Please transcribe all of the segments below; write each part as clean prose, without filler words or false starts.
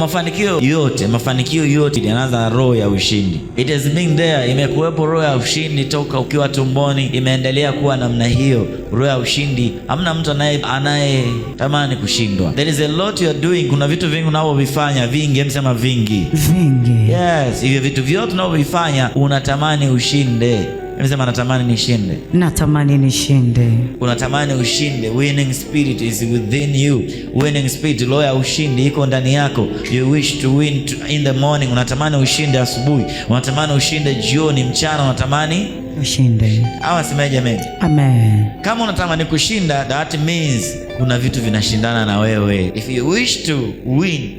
Mafanikio yote yanaanza na roho ya ushindi. It has been there, imekuwepo roho ya ushindi toka ukiwa tumboni, imeendelea kuwa namna hiyo. Roho ya ushindi, hamna mtu anaye tamani kushindwa. There is a lot you are doing, kuna vitu vingi unavyovifanya vingi, hem sema vingi. Vingi. Yes, hivyo vitu vyote unavyovifanya unatamani ushinde. Hem sema, "Natamani nishinde." Natamani nishinde. Unatamani ushinde. Winning spirit is within you. Winning spirit, roho ya ushindi iko ndani yako. You wish to win in the morning. Unatamani ushinde asubuhi, unatamani ushinde jioni, mchana, unatamani ushinde. Au asemaje, jamani? Amen. Kama unatamani kushinda, that means kuna vitu vinashindana na wewe. If you wish to win,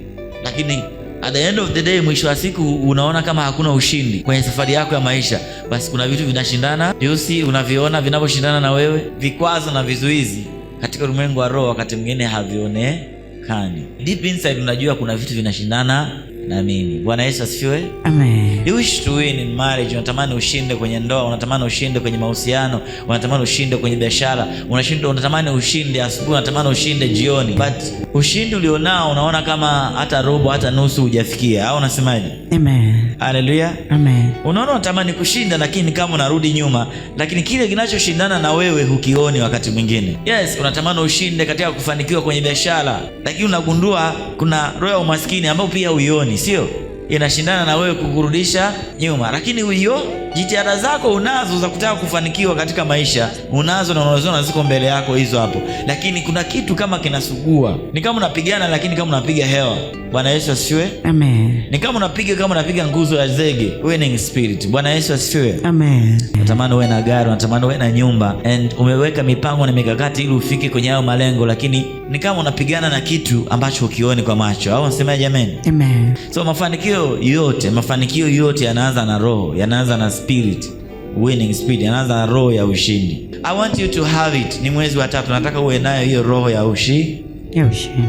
lakini at the end of the day, mwisho wa siku unaona kama hakuna ushindi kwenye safari yako ya maisha, basi kuna vitu vinashindana. You see, unaviona vinavyoshindana na wewe, vikwazo na vizuizi katika ulimwengu wa roho wakati mwingine havionekani. Deep inside unajua kuna vitu vinashindana na mimi. Bwana Yesu asifiwe. Amen. You wish to win in marriage, unatamani ushinde kwenye ndoa, unatamani ushinde kwenye mahusiano, unatamani ushinde kwenye biashara, unatamani ushinde asubuhi, unatamani ushinde jioni, but ushindi ulionao unaona kama hata robo hata nusu hujafikia, au unasemaje? Amen. Haleluya. Amen. Unaona unatamani kushinda, lakini kama unarudi nyuma, lakini kile kinachoshindana na wewe hukioni wakati mwingine. Yes, unatamani ushinde katika kufanikiwa kwenye biashara, lakini unagundua kuna roho ya umaskini ambayo pia huioni, sio? Inashindana na wewe kukurudisha nyuma, lakini huyo jitihada zako unazo za kutaka kufanikiwa katika maisha unazo na unaziona ziko mbele yako hizo hapo, lakini kuna kitu kama kinasugua, ni kama unapigana, lakini kama unapiga hewa. Bwana Yesu asifiwe. Amen. Ni kama unapiga nguzo ya zege. Winning spirit. Bwana Yesu asifiwe. Amen. Unatamani uwe na gari, unatamani uwe na nyumba and umeweka mipango na mikakati ili ufike kwenye hayo malengo, lakini ni kama unapigana na kitu ambacho hukioni kwa macho, au unasemaje, jamani? Amen. So mafanikio yote yanaanza na roho, yanaanza na spirit, winning spirit, yanaanza na roho ya ushindi. I want you to have it. Ni mwezi wa tatu, nataka uwe nayo hiyo roho Ya ushindi.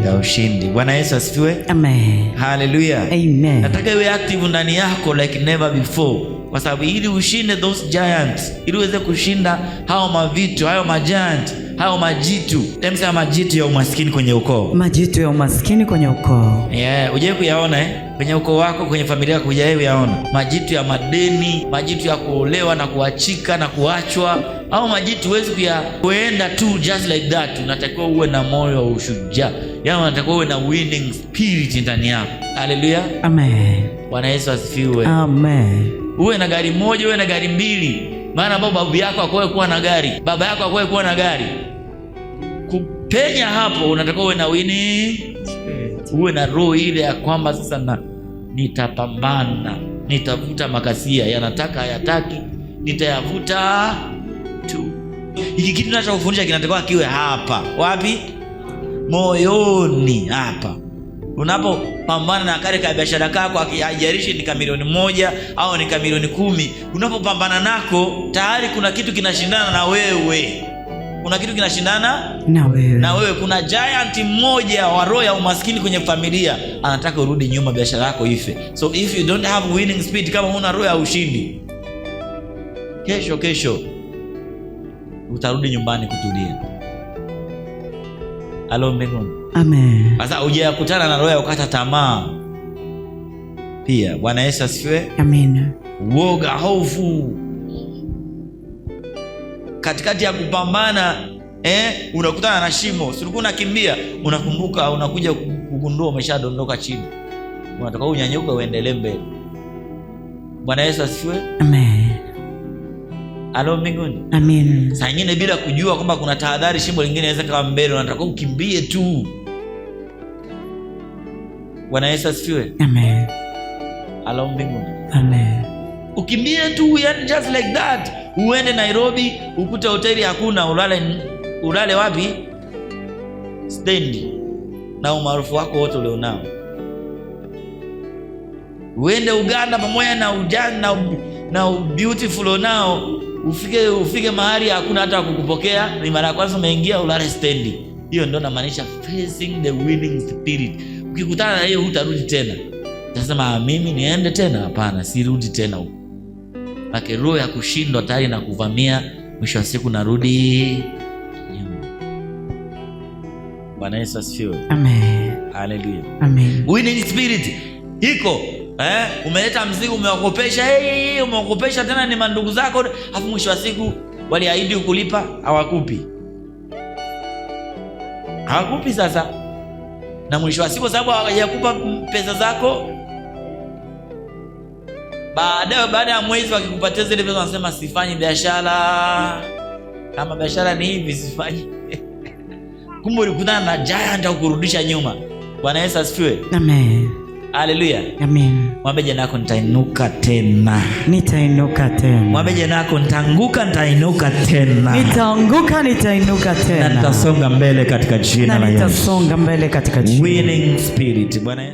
Ya ushindi. Bwana Yesu asifiwe. Amen. Haleluya. Amen. Nataka iwe active ndani yako like never before, kwa sababu ili ushinde those giants, ili uweze kushinda hao mavitu, hayo magiant, hayo majitu, sema majitu ya umaskini kwenye ukoo. Majitu ya umaskini kwenye ukoo. Yeah, hujawahi kuyaona, eh? Kwenye ukoo wako, kwenye familia yako hujawahi kuyaona majitu ya madeni, majitu ya kuolewa na kuachika na kuachwa, au majitu huwezi kuenda tu just like that. Unatakiwa uwe na moyo wa ushujaa, yaani unatakiwa uwe na winning spirit ndani yako. Haleluya. Amen. Bwana Yesu asifiwe. Amen. Uwe na gari moja, uwe na gari mbili, maana ambao babu yako hakuwahi kuwa na gari, baba yako hakuwahi kuwa na gari. Kupenya hapo, unatakiwa uwe na winning, uwe na roho ile ya kwamba sasa na nitapambana, nitavuta makasia, yanataka hayataki, nitayavuta tu. Hiki kitu ninachokufundisha kinatakiwa kiwe hapa. Wapi? Moyoni hapa. Unapopambana na kale ka biashara kako, haijalishi ni ka milioni 1 au ni ka milioni 10, unapopambana nako tayari kuna kitu kinashindana na wewe, kuna kitu kinashindana na wewe. Na wewe. Kuna giant mmoja wa roho ya umaskini kwenye familia anataka urudi nyuma, biashara yako ife. So if you don't have winning spirit, kama huna roho ya ushindi, kesho kesho utarudi nyumbani kutulia. Halo mbinguni. Amen. Sasa hujakutana na roho ya kukata tamaa pia. Bwana Yesu asifiwe. Amina. Uoga, hofu katikati ya kupambana, unakutana na shimo, si ulikuwa unakimbia, unakumbuka, unakuja kugundua umeshadondoka chini, unataka unyanyuke uendelee mbele. Bwana Yesu asifiwe. Amen. Halo mbinguni. Amen. Saa nyingine bila kujua kwamba kuna tahadhari, shimo lingine inaweza kawa mbele, unataka ukimbie tu. Bwana Yesu asifiwe. Amen. Halo mbinguni. Amen. Ukimbie tu, yani just like that, uende Nairobi ukute hoteli hakuna, ulale ulale wapi? Stendi, na umaarufu wako wote ulionao. Uende Uganda pamoja na ujana na beautiful unao, ufike mahali hakuna hata kukupokea, ni mara ya kwanza umeingia, ulale stendi. Hiyo ndio namaanisha facing the winning spirit. Ukikutana na hiyo hutarudi tena. Utasema, "Mimi niende tena? Hapana, sirudi tena huko." Make roho ya kushindwa tayari na kuvamia, mwisho wa siku narudi nyuma. Bwana Yesu asifiwe. Amen. Haleluya. Amen. Winning spirit iko, umeleta mzigo, umewakopesha, hey, hey, hey, umewakopesha tena ni mandugu zako, alafu mwisho wa siku waliahidi kukulipa, hawakupi. Hawakupi sasa. Na mwisho wa siku, sababu hawajakupa pesa zako, baadaye baada ya mwezi wakikupatia zile pesa wanasema sifanyi biashara. Kama biashara ni hivi sifanyi. Kumbe ulikutana na giant au kurudisha nyuma. Bwana Yesu asifiwe. Amen. Haleluya. Amen. Mwambie jirani yako nitainuka tena. Nitainuka tena. Mwambie jirani yako nitaanguka, nitainuka tena. Nitaanguka, nitainuka Na tena. nitasonga mbele katika jina Na la Yesu. nitasonga mbele katika jina. Winning spirit. Bwana Yesu